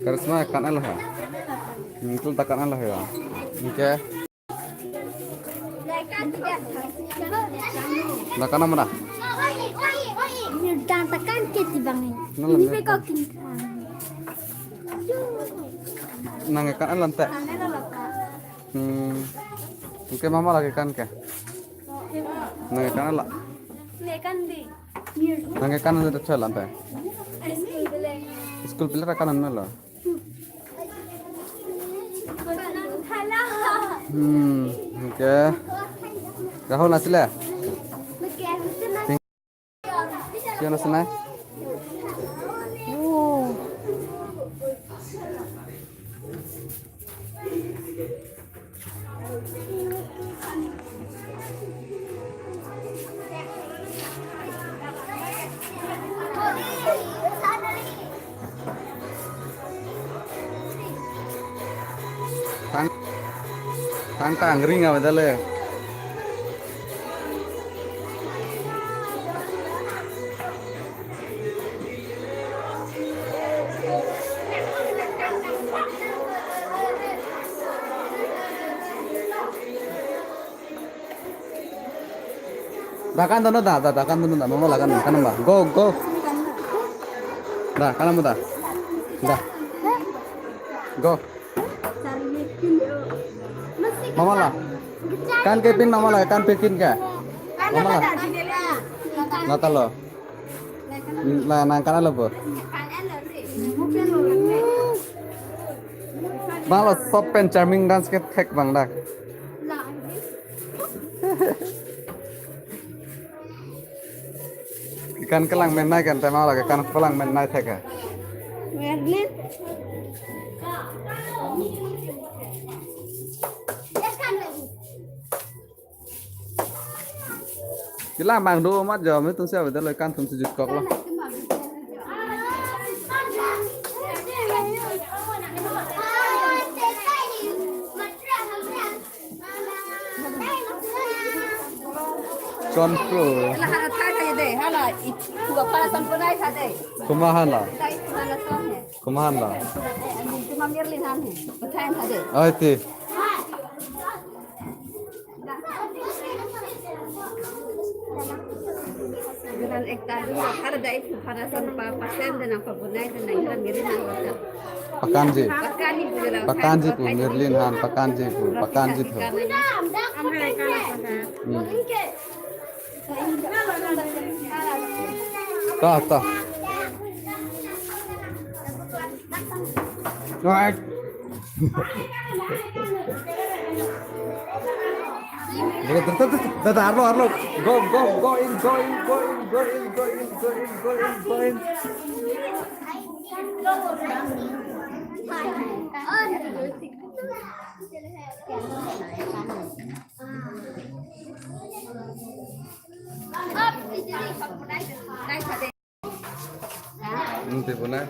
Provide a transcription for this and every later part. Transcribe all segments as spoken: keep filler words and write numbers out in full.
Karisma kan alo ha. Ningkul takan alo ha. Oke. Dah kan nama dah? Ini dah takan ke tibang ini. Nang Ini dah. Beko king. Nang kan alo ante. Kan alo, Kak. Hmm. Oke, mama lagi kan ke? Nang kan alo. Ini kan di. Nang kan alo ante. School bile. School bile kan alo. Hmm, oke. Rahul nasile? Siya nasinai? Oh. Tang, tang tang ring apa dale? Dah kan dono dah, dah, dah kan dono dah, mama lagan kan ba. Go, go. Dah, kan amo dah. Dah. Go. Mama la. Kan ke pin mama la, kan pekin ke. Mama la. Natalo. La nang kan alo bo. Bang lo sop pen charming dance ke thek bang dak. Ikan kelang menai kan tema lagi kan kelang menai thek ya. Merlin. Kila mang do mat jo, mi tum si avedal lo ikan tum si jutkok lo. Chonpru. Hala, ha, ha, ha, de, hala, i, kuwa pa san punai sa de. Komat hala. Sai, hala, son, he. Komat hala. Cuma Merlin han, he. Pathai han, he. Oi, ti. Geran ekta dulu, kalau dari itu pada sampah pasien dan apa punai dan yang kira Merlin han. Pakanji. Pakanji pu geran. Pakanji pu, Merlin han, pakanji pu, pakanji pu. Hmm. Ta, ta. Right. Dah, dah, dah, dah, dah, arlo, arlo. Go, go, go in, go in, go in, go in, go in, go in, go in, go in. Hmm, ti punai.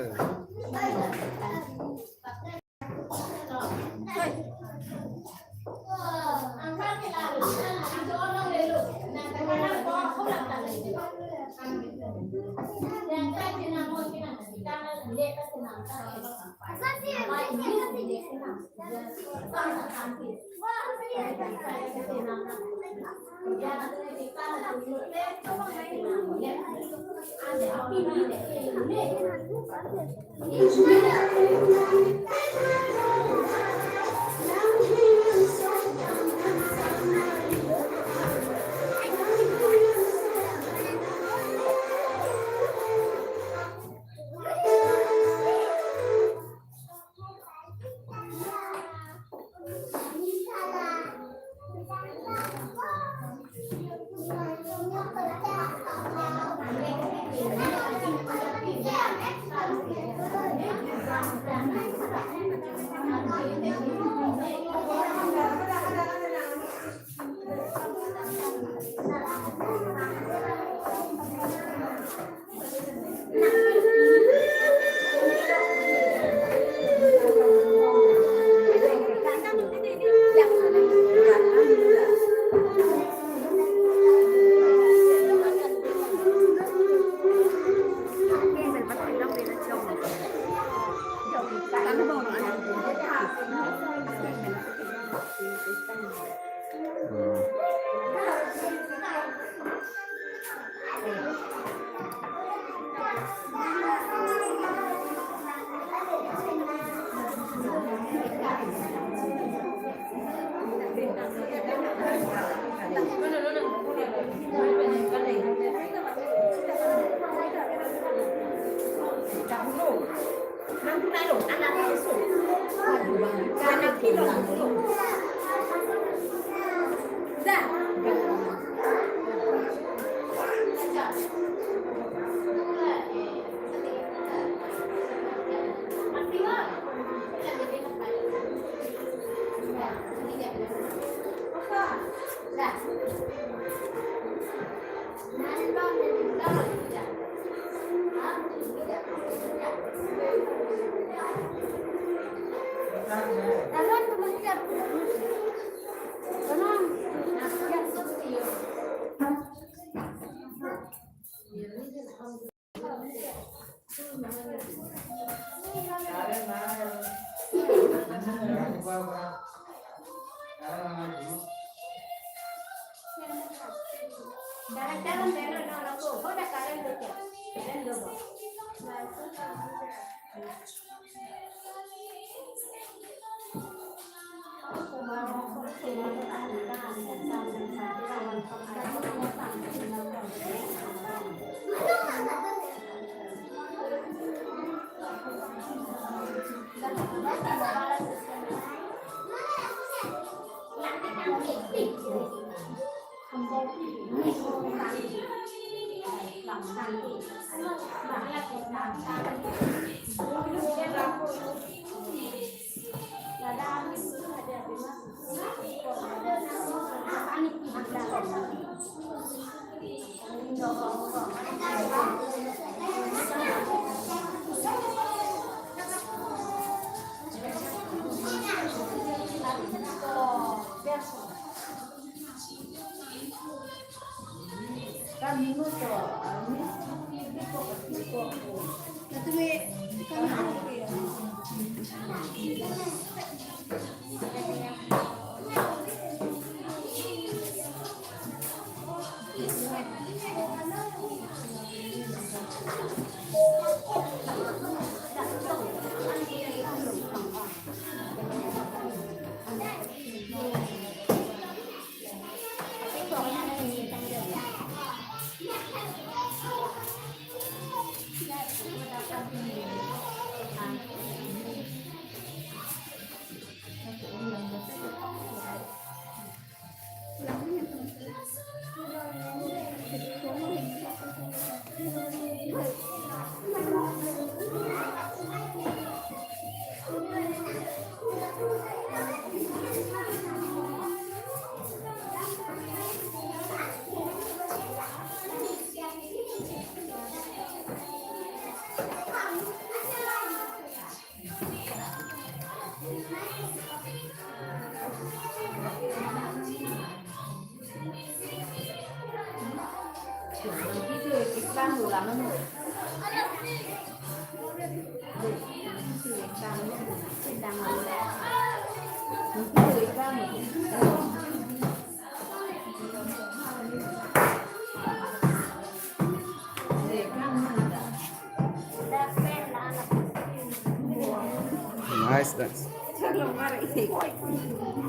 Nice dance.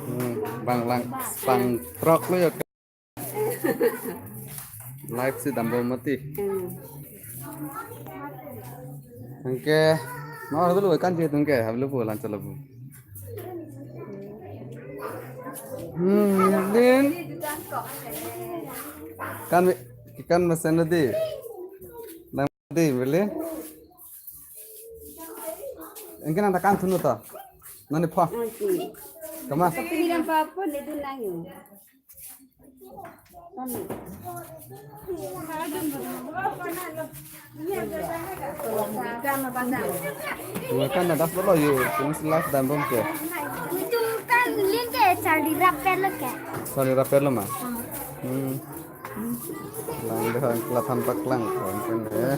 Hmm, bang lang, bang rock lo ya. Live si dambom mati. Hmm. Anke, no, hablo kan je tungke, hablo po lan chala po. Hmm, din. Kan, kan mesen di. Nang di, beli. Anke nangta kan thunon to. Nani pho. Oke. Kama. Kapini ram pa pho le dun lang yo. Tungkan na das bolo yo, tungkan live dambom ke. Tungkan link ke charli rapper lo ke. Charli rapper lo ma. Hmm. Lang deh, kelathan paklang, kan eh.